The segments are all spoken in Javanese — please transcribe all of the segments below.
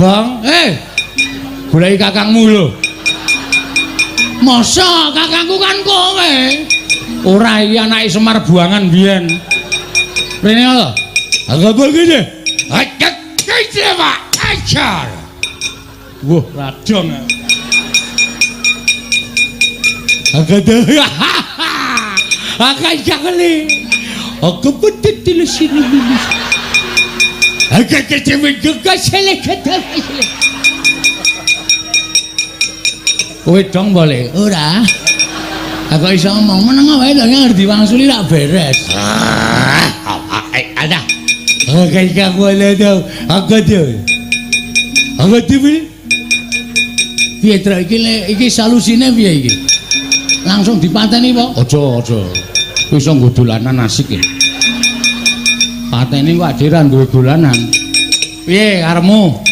Bang, goleki kakangmu lho. Masa kakangku kan kowe? Ora, iki anake Semar buangan biyen. Rene lho. Agak begini. Agak kece, Pak. Ajar. Wah, radong. Agak agak jakli. Aku betul di sini. Agak kece juga selek. Kowe dong boleh? Ora. Aku iso ngomong meneng wae lho ngerti wangsuli rak beres. Ada. Oke, aku boleh tau. Aku tuh. Aku tuh. Piye truk iki iki solusine piye iki? Langsung dipateni apa? Aja, aja. Iso nggo dolanan asik iki. Pateni kok adhe ra duwe dolanan. Piye karepmu?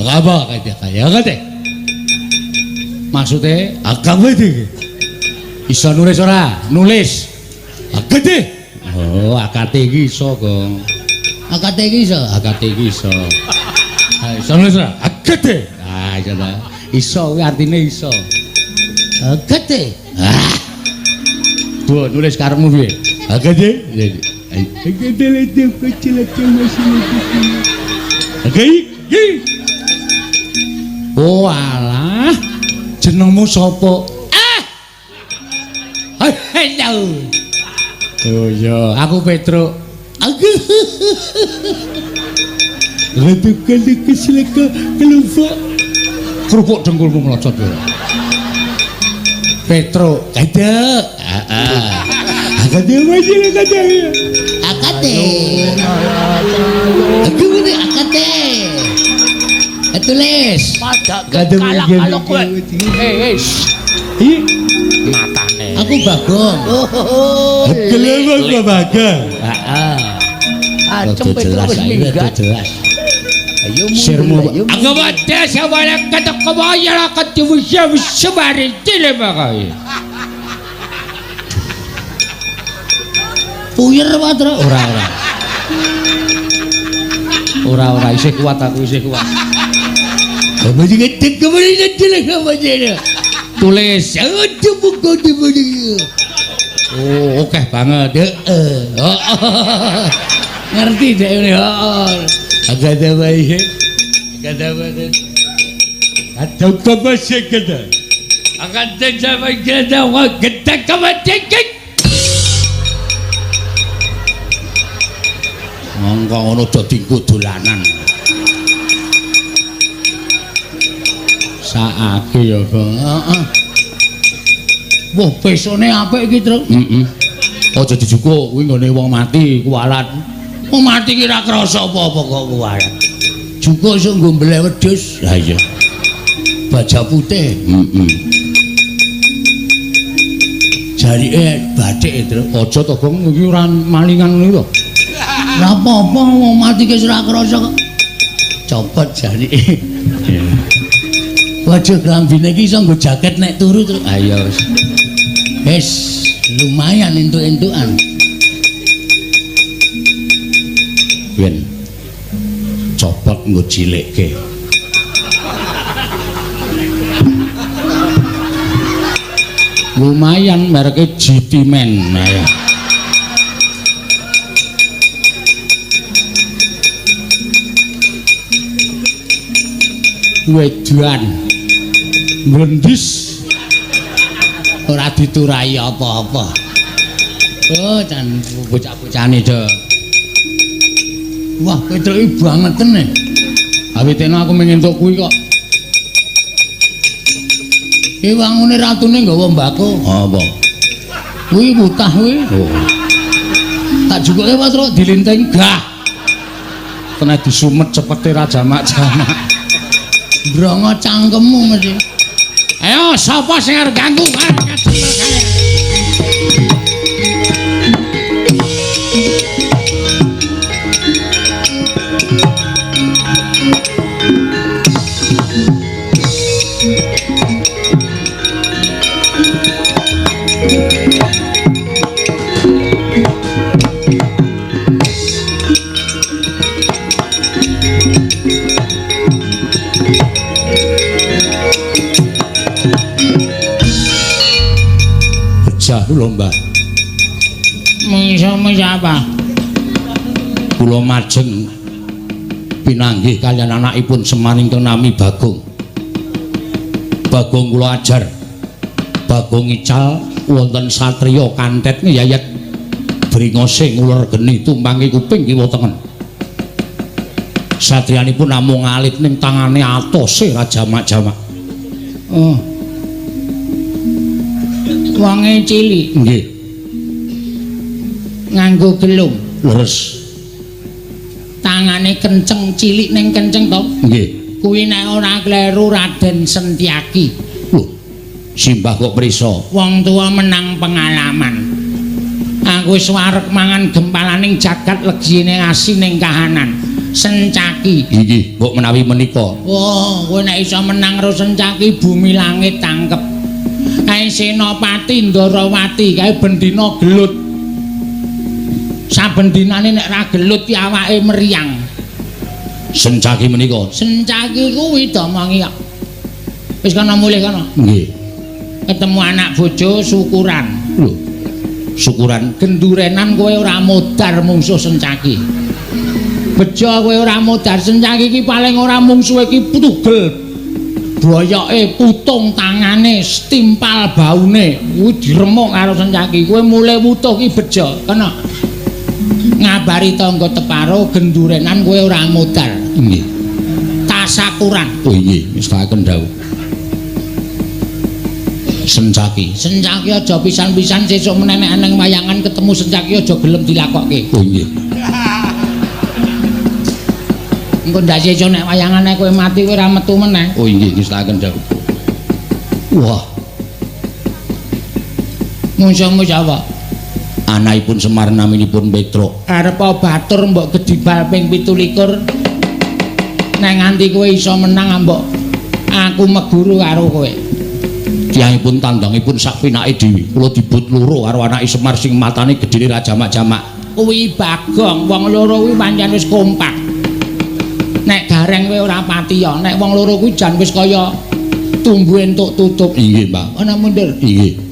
Apa kaya kaya kate? Maksude agama iki. Iso nulis ora? Nulis. Akate. Oh, akate iki iso, Gong. Akate iki iso, akate iki iso. Ha, iso nulis ora? Akate. Ah, iso ta. Iso kuwi artine iso. Akate. Ah. Duh, nulis karepmu piye? Akate. Akate le kecil kecil Oke, iki. Oh, alah. Jenengmu sapa? Ah. Halo. Oh iya, aku Petruk. Aku. Rada kelufuk. Kerupuk dengkulmu melocot ya. Petruk, kada. Heeh. Akade wae akade. Akade. Aku ngene akade. Tulis. Padha kalah kowe. Eh, eh. Matane. Aku Bagong. Oh. Kelewat Bagong. Heeh. Acem Petruk wis minggat. Jelas. Ayo Sirmu. mundur. Aku wate sawala katakawaya katiwusya sebari tile bagai. Puyer patra ora ora. Ora ora isih kuat aku isih kuat. Tulis. Oh, oke banget. Heeh. Ngerti dek ini. Heeh. Agak ada bae. Agak ada bae. Atau kebasik kita. Akan terjadi kita wa kita kematik. Monggo ngono dadi dolanan. Saake ya, Bang. Heeh. Wah, pesone apik iki, Truk. Heeh. Aja dijukuk kuwi nggone wong mati kuwalat. Wong mati ki ora krasa apa-apa kok kuwalat. Jukuk iso nggo mbeleh wedhus. Lah iya. Baja putih. Heeh. Jarike bathik, Truk. Aja to, Gong, iki ora malingan ngono to. Ora apa-apa wong mati ki ora krasa kok. Copot jarike. Waduh, klambine iki iso nggo jaket nek turu, Truk. Ayo wis. Wis, lumayan entuk-entukan. Ben copot nggo cilikke. Lumayan mereke GT Man. Ayo. Wedan mlendis ora diturai apa-apa. Oh, jan bocah-bocahane do. Wah, Petruk iki bangeten e. Awitene aku mung entuk kuwi kok. Iki wangune ratune nggawa mbako. Apa? Kuwi mutah kuwi. Oh. Tak jukuke Petruk dilinting gah. Kena disumet cepete ra jamak-jamak. Brongo cangkemmu mesti. Ayo sapa sing arep ganggu? Simbah kula, Mbah. Mungsuhmu sapa? Kula majeng pinanggih kaliyan anakipun Semar ingkang nami Bagong. Bagong kula ajar. Bagong ical wonten satriya kantet ngeyayat bringose nguler geni tumpangi kuping kiwa tengen. Satriyanipun namung alit ning tangane atose rajamak-jamak. Oh. Wonge cilik. Nggih. Nganggo gelung. Leres. Tangane kenceng, cilik ning kenceng to? Nggih. Kuwi nek ora kleru Raden Sentyaki. Lho, simbah kok prisa? Wong tuwa menang pengalaman. Aku wis wareg mangan gempalaning jagat legine asining kahanan. Sencaki. Inggih, mbok menawi menika. Oh, kowe nek iso menang karo Sencaki bumi langit tangkep. Kae Senopati Ndarawati kae bendina gelut. Saben dinane nek ra gelut ki awake meriang. Sencaki menika. Sencaki kuwi domongi kok. Wis kono mulih kono. Nggih. Ketemu anak bojo syukuran. Lho. Syukuran gendurenan kowe ora modar mungsuh Sencaki. Bejo kowe ora modar Sencaki iki paling ora mungsuhe iki tugel. Boyoke putung tangane, setimpal baune, kuwi diremuk karo Sencaki. Kowe mulih wutuh ki bejo, kena. Ngabari tangga teparo gendurenan kowe ora modar. Nggih. Tasakuran. Oh nggih, wis tak dawuh. Sencaki. Sencaki aja pisan-pisan sesuk menenek nang wayangan ketemu Sencaki aja gelem dilakokke. Oh nggih. Engko ndak sesuk nek wayangane kowe mati kowe ora metu meneh. Oh nggih, wis tak dawuh. Wah. Mungsuhmu sapa? Anakipun Semar naminipun Petruk. Arep batur mbok gedibal ping 27. Nek nganti kowe iso menang mbok aku meguru karo kowe. Tiyangipun tandangipun sak pinake dhewe. Kula dibut loro karo anake Semar sing matane gedhene ra jamak-jamak. Kuwi Bagong, wong loro kuwi pancen wis kompak. Nek gareng kowe ora pati ya, nek wong loro kuwi jan wis kaya tumbu entuk tutup. Inggih, Pak. Ana mundur. Inggih.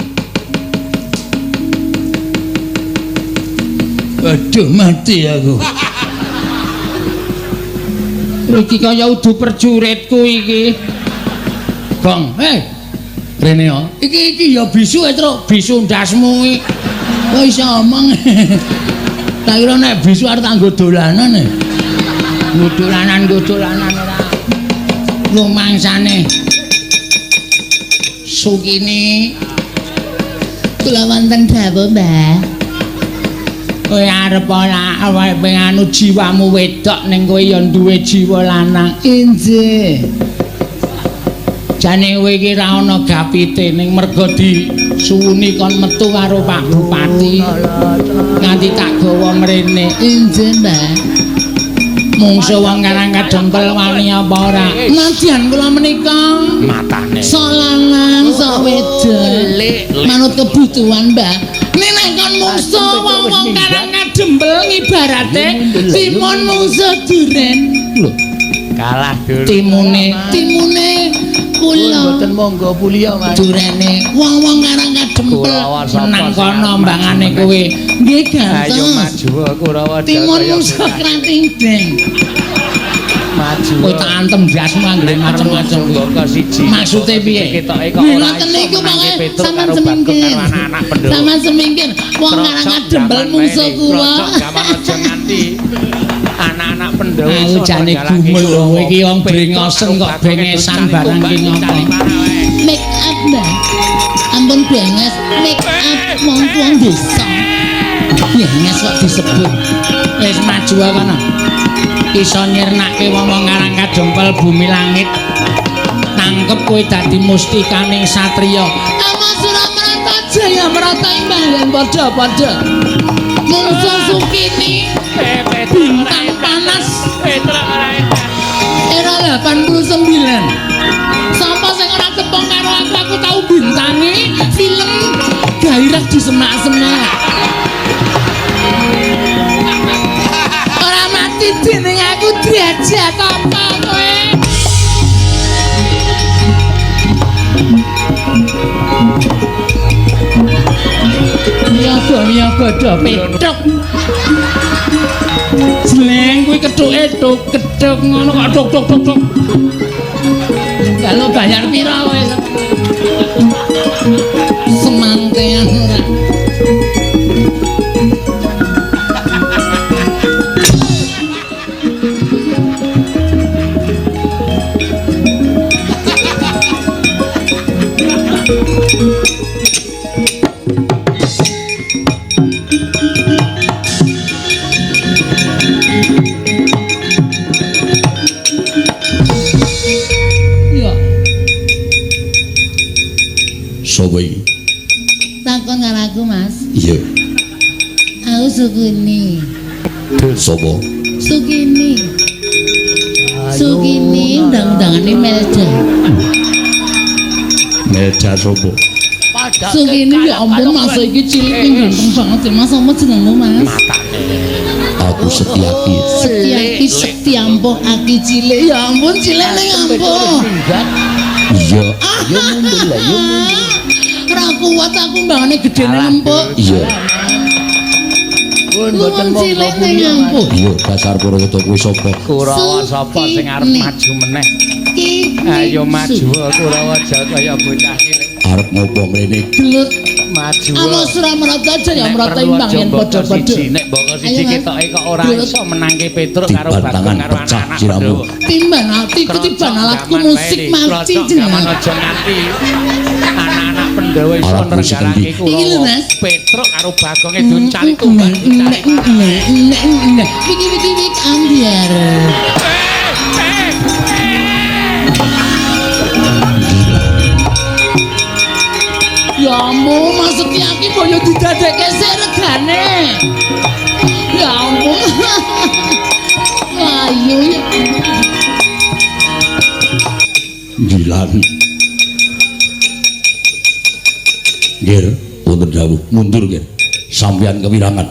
Aduh mati aku. Iki kaya udu perjuritku iki. Gong, hei. Rene ya. Iki iki ya bisu Truk, bisu ndasmu iki. Kok iso omong. Tak kira nek bisu arep tak nggo dolanan e. Nggo dolanan, nggo dolanan ora. Lumangsane. Sukini kula wonten dawuh, Mbah. Kowe arep ora awake nganu jiwamu wedok ning kowe ya duwe jiwa lanang. Injih. Jane kowe iki ra ana gapite ning merga disuwuni kon metu karo Pak Bupati. Nganti tak gawa mrene. Injih, Mbah. Mungsuh wong Karang Kadempel wani apa ora? Nadyan kula menika matane. Sok lanang, sok wedok. Manut kebutuhan, Mbah. Nek kon mungsuh wong-wong Karang Kadempel ngibarate timun mungsuh duren. Lho, kalah dulu. Timune, timune kula. Mboten monggo puliya, Mas. Durene wong-wong Karang Kadempel menang kono mbangane kowe. Nggih, gantos. Ayo maju Kurawa. Timun mungsuh krating deng. Maju. Kowe tak antem ndasmu anggere macem-macem mboko siji. Maksude piye? Ketoke kok ora Ngoten niku pokoke sampean semingkir. Sampean semingkir wong Karang Kadempel mungsuh kula. Gaman aja nganti anak-anak Pandhawa Aku jane gumul kowe iki wong brengosen kok bengesan barang ki ngopo. Make up, Mbah. Ampun benges, make up wong tuwa desa. Benges kok disebut. Wis maju kono. Iso nyirnake wong-wong Karang Kadempel bumi langit. Tangkep kowe dadi mustikaning satriya. Ama Suramarta Jaya Marta imbang padha-padha. Mungsuh Sukini bintang panas era 89. Sapa sing ora tepung karo aku, aku tau bintangi film Gairah di Semak-semak. Ora mati dening aku derajat apa kowe? Magadha Petruk. Jleng kuwi kethuke tuk kethuk ngono kok tuk tuk tuk tuk. Kalau bayar pira kowe? Semantean ora. Ya. Sopo iki? Takon karo aku, Mas. Iya. Aku Sukini. Sopo? Sukini. Sukini undang-undangane Melda. Melda sopo? Sukini ya ampun Mas iki cilik ganteng banget ya Mas. Apa jenengmu, Mas? Aku Setyaki. Setyaki Setyampo aki cilik. Ya ampun cilik ning ampuh. Iya. Ya mundur lah, ya mundur. Ora kuat aku mbangane gedene empuk. Iya. Pun mboten cilik ning ampuh. Iya, dasar Purwada kuwi sapa? Kurawa sapa sing arep maju meneh? Ayo maju Kurawa aja kaya bocah cilik. Arep ngopo mrene? Gelut maju. Ana Suramrata aja ya mrata imbang yen padha-padha. Nek mboko siji ketoke kok ora iso menangke Petruk karo Bagong karo anak-anak Pandhawa. Timban atiku tiban alatku musik marci jeneng. Aja nganti anak-anak Pandhawa iso nrenggalake Kurawa. Petruk karo Bagonge doncali tumbak doncali. Wiki wiki wiki ambiar. Ya ampun, Mas Setyaki boyo didadekke sik regane. Ya ampun. Ayo. Gilan. Nggir, wonten dawuh mundur nggir. Sampeyan kewirangan.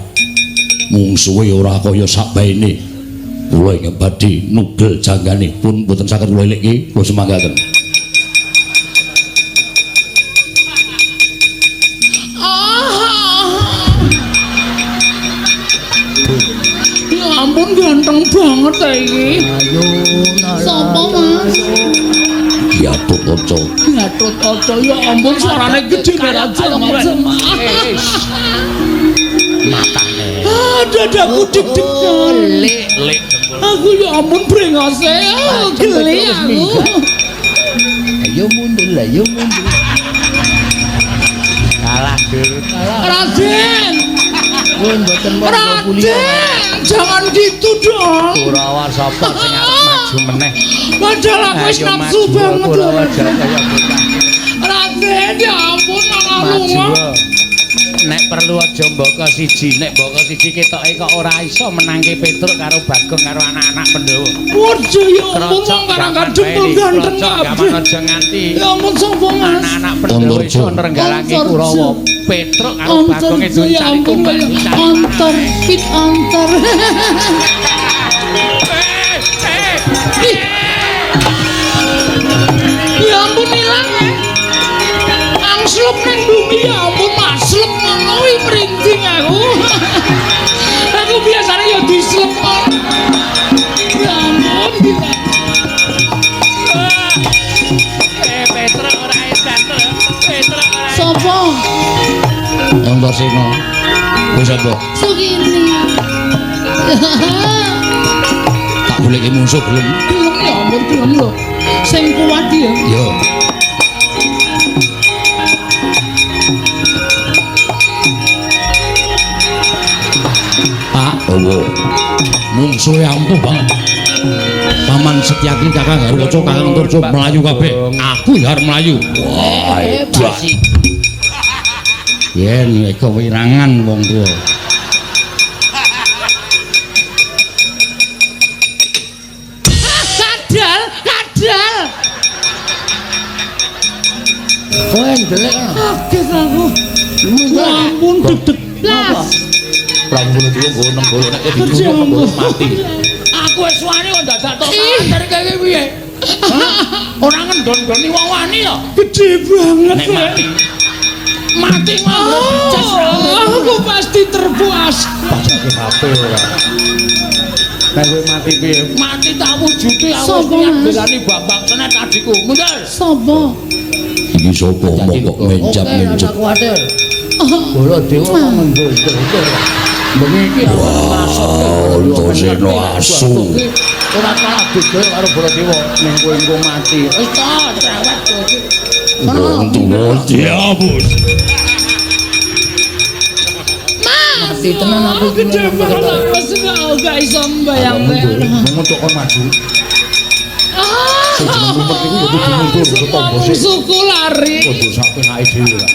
Mungsuhe ora kaya sakbaene. Kula ingkang badhe nugel janggane pun boten saged kula elikke, kula semanggaken. Ampun ganteng banget ta iki. Ayo. Sapa, Mas? Gatotkaca. Gatotkaca ya ampun suarane gedhe banget. Matane. Ah, dadaku deg-degan. Lek dengkul. Aku ya ampun brengose. Geli aku. Ayo mundur lah, ayo mundur. Kalah dulu. Raden. Pun mboten Raden, jangan gitu dong. Kurawa sapa sing arep maju meneh? Padahal aku wis nafsu banget lho. Raden, ya ampun malah lunga. Nek perlu aja mboko siji, nek mboko siji ketoke kok ora iso menangke Petruk karo Bagong karo anak-anak Pandhawa. Waduh ya ampun wong karang kadempul ganteng kabeh. Aja nganti. Ya ampun sapa Mas? Anak-anak Pandhawa iso nrenggalake Kurawa. Petruk karo Bagonge doncali tumbak. Ontor, pit ontor. Ya ampun ilang. Angslup ning bumi ya ampun maslep ngono kuwi merinding aku. Aku biasane ya dislep ngono. Ya ampun gila. Petruk ora edan to. Petruk ora. Sopo? Antasena. Wis apa? Sukini. Tak goleki musuh gelem. Gelem ya ampun gelem lho. Sing kuat ya. Yo. Pak, owo. Mungsuhe ampuh banget. Paman Setyaki Kakang Garukaca Kakang Antarja mlayu kabeh. Aku ya arep mlayu. Wah, hebat. Yen kewirangan wong tuwa. Kadal, kadal. Kowe ndelek. Kaget aku. Ya ampun deg-deg blas. Prabu Baladewa nggo nenggolo nek dicucuk mati. Aku wis wani kok dadak tok karakter iki piye? Ora ngendon-ndoni wong wani ya. Gedhe banget. Nek mati. Mati ngomong. Aku pasti terpuas. Pajake HP ora. Nek kowe mati piye? Mati tak wujude aku wis belani Bambang Senet adikku. Mundur. Sapa? Iki sapa kok mencap-mencap. Oke, kuwatir. Baladewa kok ngendul-ndul. Bengi iki masuk Antasena asu. Ora kalah beda karo Baladewa ning kowe engko mati. Wis ta, cerewet kowe iki. Wong tuwa diabus. Mas, Mati tenan aku iki. Gede banget wis gak iso mbayangke. Mung tok kon maju. Sing jeneng mumpet iku ya kudu mundur ketombo sik. Musuhku lari. Kudu sak penake dhewe lah.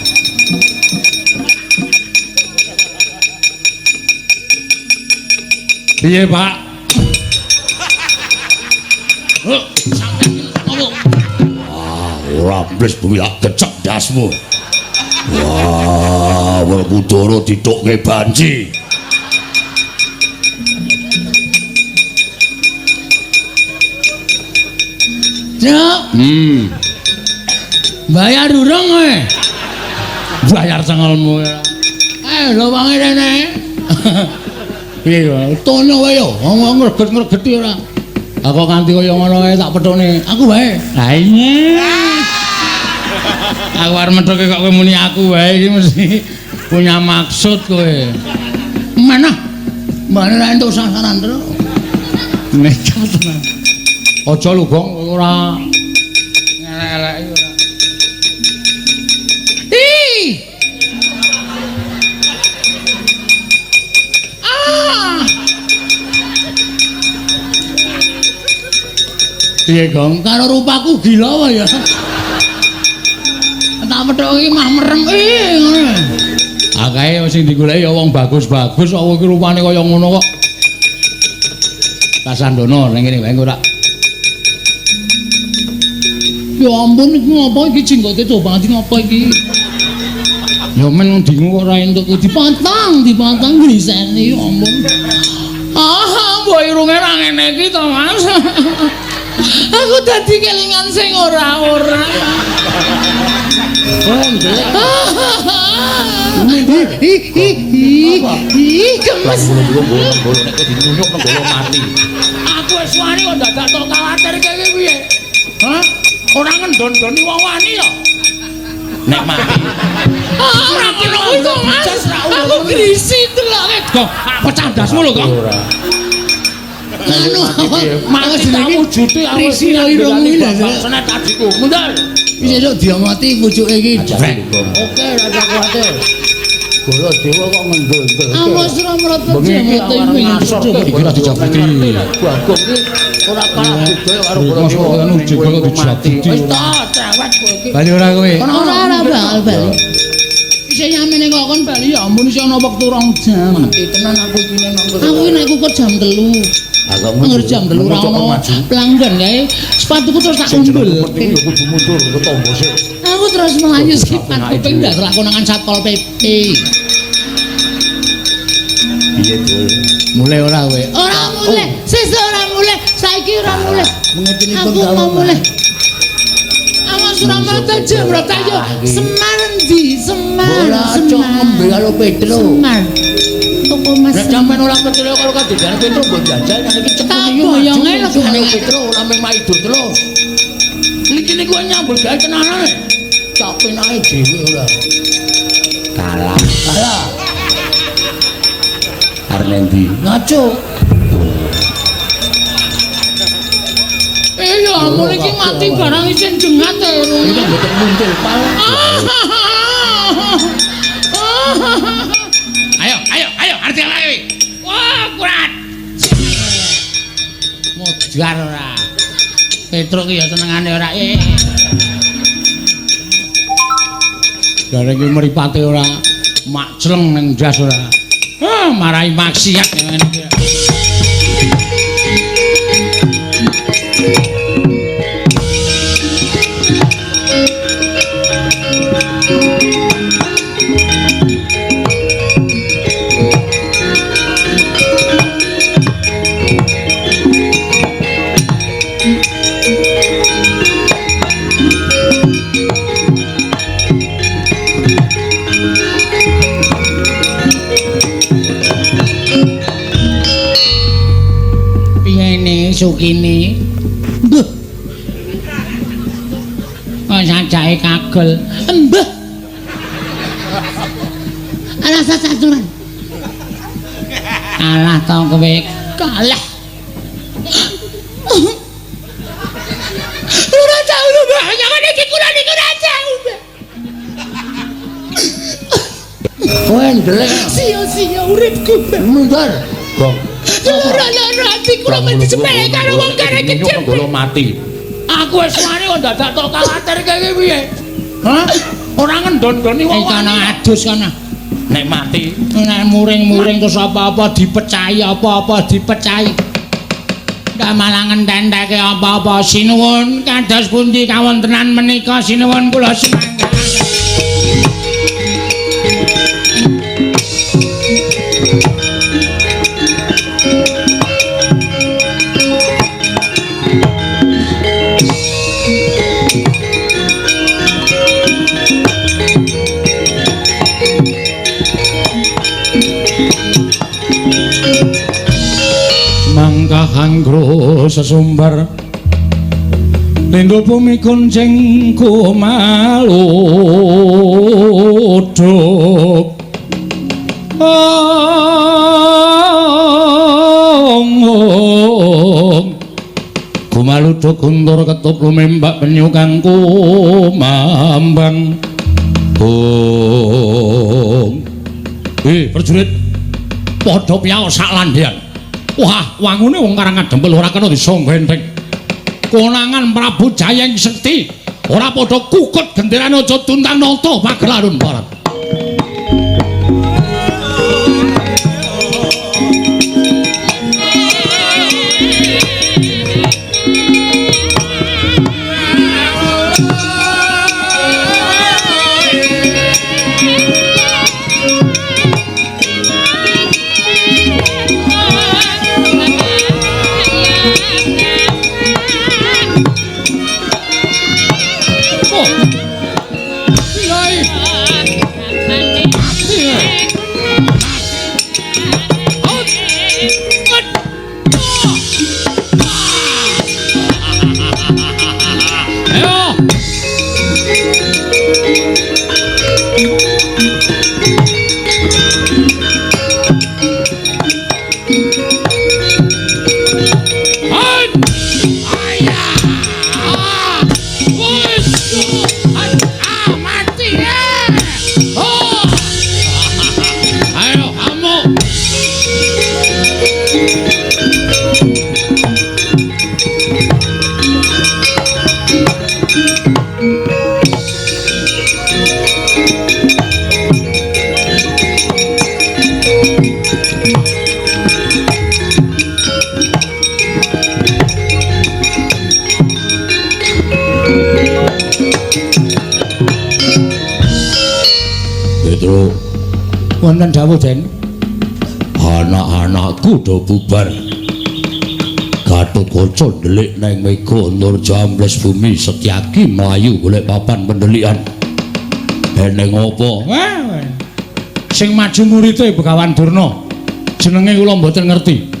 Piye, Pak? Wah, ora bles bumi tak kecek dasmu. Wah, Werkudara ditukke banci. Cuk. Bayar durung kowe? Bayar cengelmu. Eh, lho wangi rene. Piye yo? Tono wae yo, ngomong ngreget-ngregeti ora. Aku kanthi kaya ngono wae tak pethone. Aku wae. Ha iya. Aku arep methoke kok kowe muni aku wae iki mesti punya maksud kowe. Mana? Mana ra entuk sasaran terus. Nekat tenan. Aja lho, Gong, kowe ora ngelek-eleki ora. Ih. Ah. Piye, Gong? Karo rupaku gila wae ya. Tak pethok iki mah merem ngono. Akae sing digoleki ya wong bagus-bagus kok iki rupane kaya ngono kok. Kasandono ning kene wae engko tak. Ya ampun iki ngopo iki jenggote coba iki ngopo iki? Ya men dingu kok ora entuk dipotong, dipotong griseni ya ampun. Ah, mbok irunge ra ngene iki to, Mas. Aku dadi kelingan sing ora-ora. Ih, gemes. Nek dinyunyuk nang mati. Aku wis wani kok dadak tok kuwatir iki piye? Hah? Ora ngendon-ndoni wong wani to. Nek mati. Ora ngono kuwi to, Mas. Aku grisi deloke. Kok pecah dasmu lho, Kok. Ora. Anu, mati tak wujude grisi irungmu iki lho. Senet adikku. Mundur. Wis esuk diomoti pucuke iki. Oke, ora kuwatir. Baladewa kok ngendul-ndul. Awas ora mrotot jenggote iki ora dijabuti. Bagong iki ora kalah beda karo Baladewa. Jenggot dijabuti. Wis ta, cerewet kowe iki. Bali ora kowe? Ora ora bakal bali. Isih nyamene kok kon bali ya ampun isih ana wektu 2 jam. Mati tenan aku iki nang Aku iki nek kukur jam 3. Angger jam 3 ora ono pelanggan kae. Sepatuku terus tak umbul. Iki ya kudu mundur ketombo sik. Aku terus melayu sipat kuping ndak lakonangan Satpol PP. Piye, Dul? Mulai ora kowe? Ora mulai. Sesuk ora mulai. Saiki ora mulai. Aku mau mulai. Awas ora mrotot jembrot yo. Semar endi? Semar. Bola ngombe karo Petro. Semar. Toko Mas. Nek sampean ora kecil karo kadidane Petro mbok jajal nek iki Tak boyonge lho karo Petro ora mung maido terus. Niki niku nyambut gawe tenanan. Tak penake dhewe ora. Kalah. Kalah. Arep endi? Ngaco. Eh ya ampun iki mati barang isin jengat e. Iki mboten muncul pal. Ayo, ayo, ayo, arep lagi. Wah, kurat. Modar ora. Petruk ki ya senengane ora. Jare iki mripate ora makcleng ning ndas ora. Ah, marai maksiat ngene iki. Sukini? Mbah. Kok sajake kagel. Mbah. Rasa caturan. Kalah to kowe? Kalah. Ora tau lho, Mbah. Jangan iki kula niku ora tau, Mbah. Kowe ndelek Sia-sia uripku, Mbah. mundur. Gong. Lara-lara ati kula mesti sepele karo wong kare kecil. Kula mati. Aku wis wani kok dadak tok kawatir kaya piye? Hah? Ora ngendon-ndoni wong. Kono adus kono. Nek mati, Nek muring-muring terus apa-apa dipecahi, apa-apa dipecahi. Ndak malah ngententeke apa-apa. Sinuwun kados pundi kawontenan menika sinuwun kula sumangga. Mangkah anggro sesumbar lindho bumi kuncing kumaluduk ong kumaluduk guntur ketup lumembak penyu kang kumambang. Ong prajurit padha piyal sak landhean. Wah, wangune wong Karang Adempel ora kena disangga enteng. Konangan Prabu Jayeng Sekti ora padha kukut genderane aja tuntang nata pagelaran barat. Petro, wonten dawuh, Den. Anak-anakku do bubar. Gatotkaca ndelik neng mega nur jambles bumi Setyaki mlayu golek papan pendelikan. Eneng apa? Wah. Sing maju murite Begawan Durna. Jenenge kula mboten ngerti.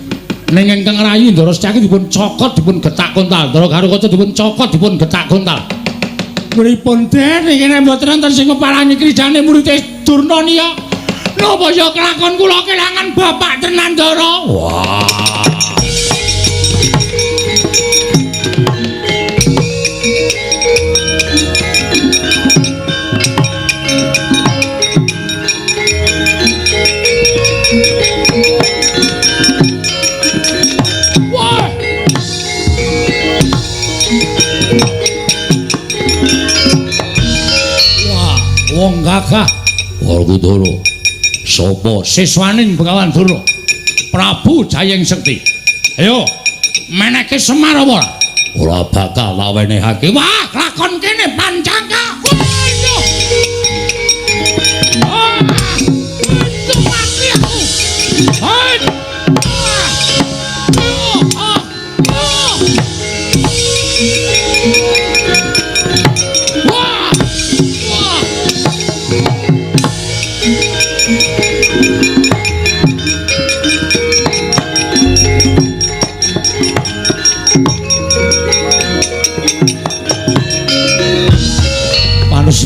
Ning ingkang rayi Ndara Setyaki dipun cokot dipun getak kontal. Ndara Garukaca dipun cokot dipun getak kontal. Pripun Den iki nek mboten wonten sing ngeparani krijane murite Durna niya. Napa ya kelakon kula kelangan bapak tenan Ndara? Wah. Wong gagah Werkudara sapa siswaning Begawan Durna Prabu Jayeng Sekti. Ayo meneke Semar apa ora? Ora bakal tak wenehake. Wah, lakon kene pancangka. Waduh. Ah, waduh mati aku. Hai. Ah, ah, ah. Wah. Wah.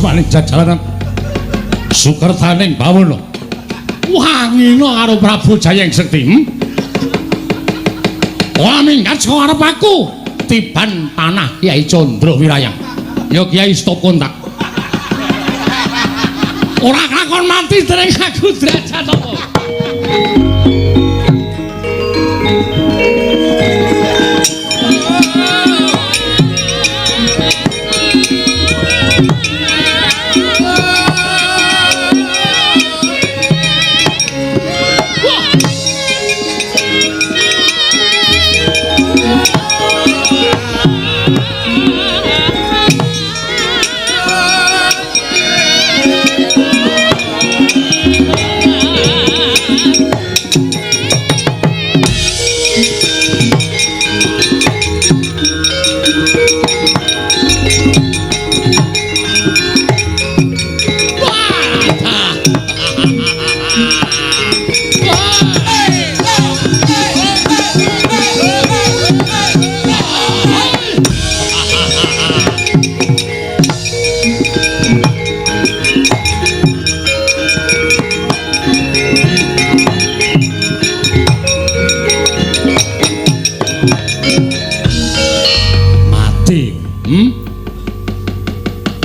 Suksmaning jajalanan sukertaning bawana. Wangina karo Prabu Jayeng Sekti. Ora minggat saka arep aku. Tiban panah Kyai Candra Wirayang. Ya Kyai stop kontak. Ora kakon mati dereng aku derajat apa.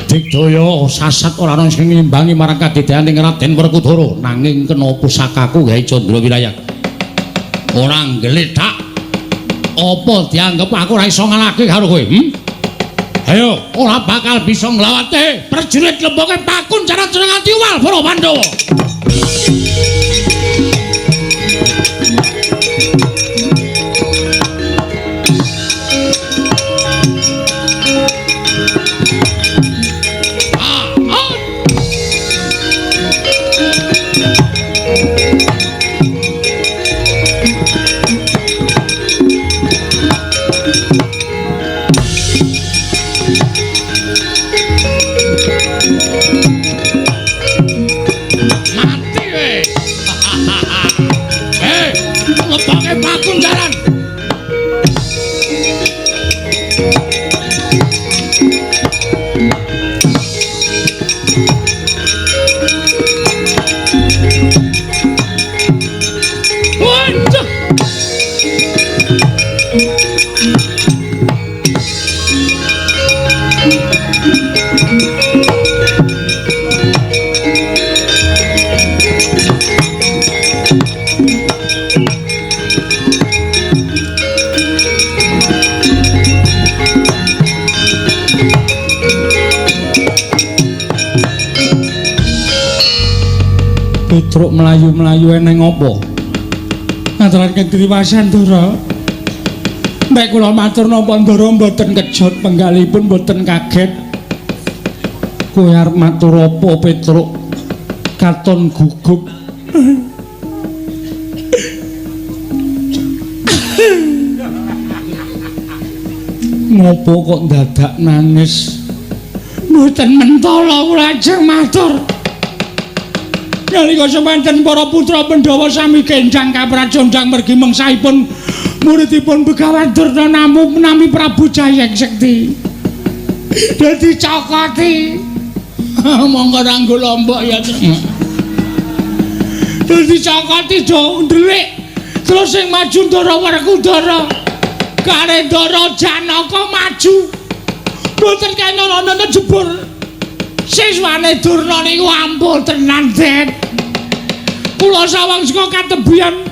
Digdaya sasat ora ana sing ngimbangi marang kadedaning Raden Werkudara, nanging kena pusakaku Kyai Candra Wirayang. Ora nggletak. Apa dianggep aku ora iso ngalahke karo kowe? Ayo, ora bakal bisa nglawate prajurit lemboke pakun cara nganti uwal para Pandhawa. Petruk mlayu-mlayu eneng apa? Ngaturaken kriwasan Ndara. Nek kula matur napa Ndara mboten kejot penggalipun mboten kaget. Kowe arep matur apa Petruk? Katon gugup. Ngopo kok dadak nangis? Mboten mentala kula ajeng matur. Nalika semanten para putra Pandhawa sami kenjang kapracondang mergi mengsahipun muridipun Begawan Durna nami Prabu Jayeng Sekti. Dadi cokoti. Monggo ranggo lombok ya. Dadi cokoti do ndelik. Terus sing maju Ndara Werkudara. Kare Ndara Janaka maju. Mboten kena ana jebur. Siswane Durna niku ampuh tenan, Det. Kula sawang saka katebian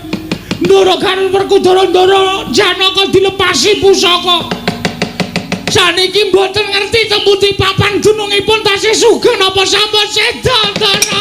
Ndara karo Werkudara Ndara Janaka dilepasi pusaka. Saniki mboten ngerti teng pundi papan dunungipun tasih sugeng napa sampun seda, Ndara.